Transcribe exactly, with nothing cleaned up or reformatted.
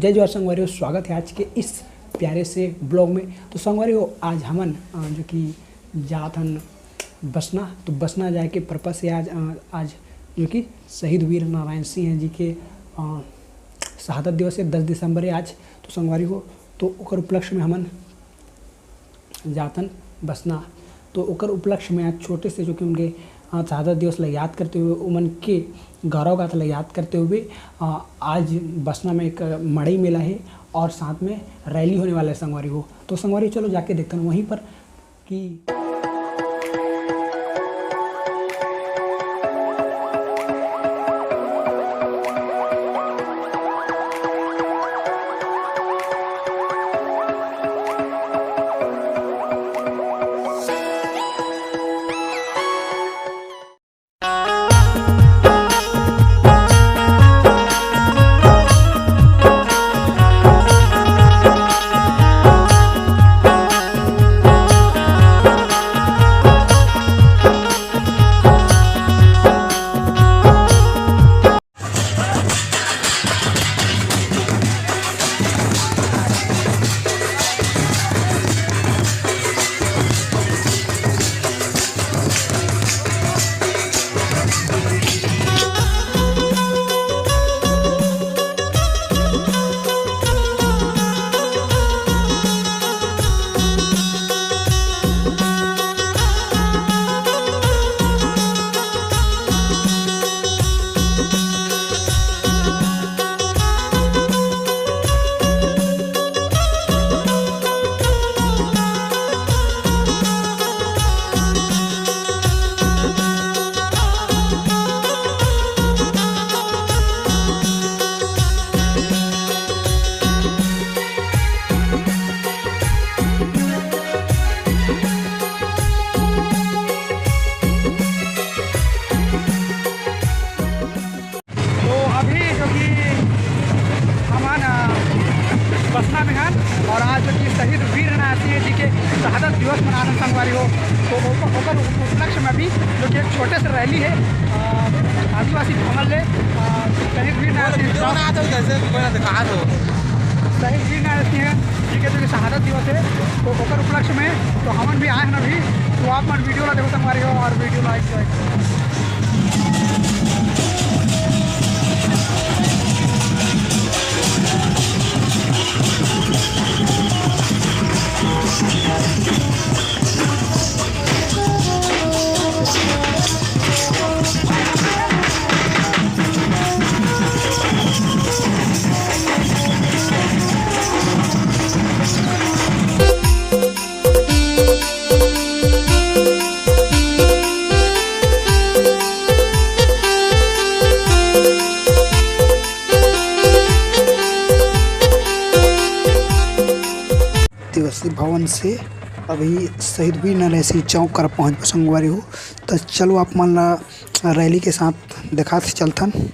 जय जोहार संगवारी हो, स्वागत है आज के इस प्यारे से ब्लॉग में। तो संगवारी हो, आज हमन, अ, जो कि जात हन बसना, तो बसना जाए के पर्पस से आज, अ, आज जो कि शहीद वीर नारायण सिंह जी के, अ, शहादत दिवस है, दस दिसंबर है आज। तो संगवारी हो, तो ओकर उपलक्ष्य में हमन जातन बसना। तो ओकर उपलक्ष्य में आज छोटे से जो कि उनके, अ, शहादत दिवस ला याद करते हुए, उमन के गौरव गाथा ला याद करते हुए, अ, आज बसना में एक मड़ई मेला है और साथ में रैली होने वाला है संगवारी हो। तो संगवारी चलो जाके देखते हैं वहीं पर कि तो अभी जो कि हमन, अ, बसना में हन और आज जो कि शहीद वीर नारायण सिंह जी के शहादत दिवस मनाना संगवारी हो, तो ओकर, ओकर उपलक्ष्य में अभी जो कि एक छोटे से रैली है, अ, आदिवासी भवन ले, अ, शहीद वीर नारायण सिंह वीडियो बनात हो, जैसे कोई ना दिखात हो। शहीद वीर नारायण सिंह जी के जो कि शहादत दिवस है, तो ओकर उपलक्ष्य में तो हमन भी आए हैं अभी। तो आप मन वीडियो ला देखो संगवारी हो और वीडियो ला एंजॉय करो। आदिवासी भवन से अभी शहीद वीर नारायण सिंह चौक कर पहुँचबो संगवारी हो। तो चलो आप मन ला रैली के साथ दिखात चलथन।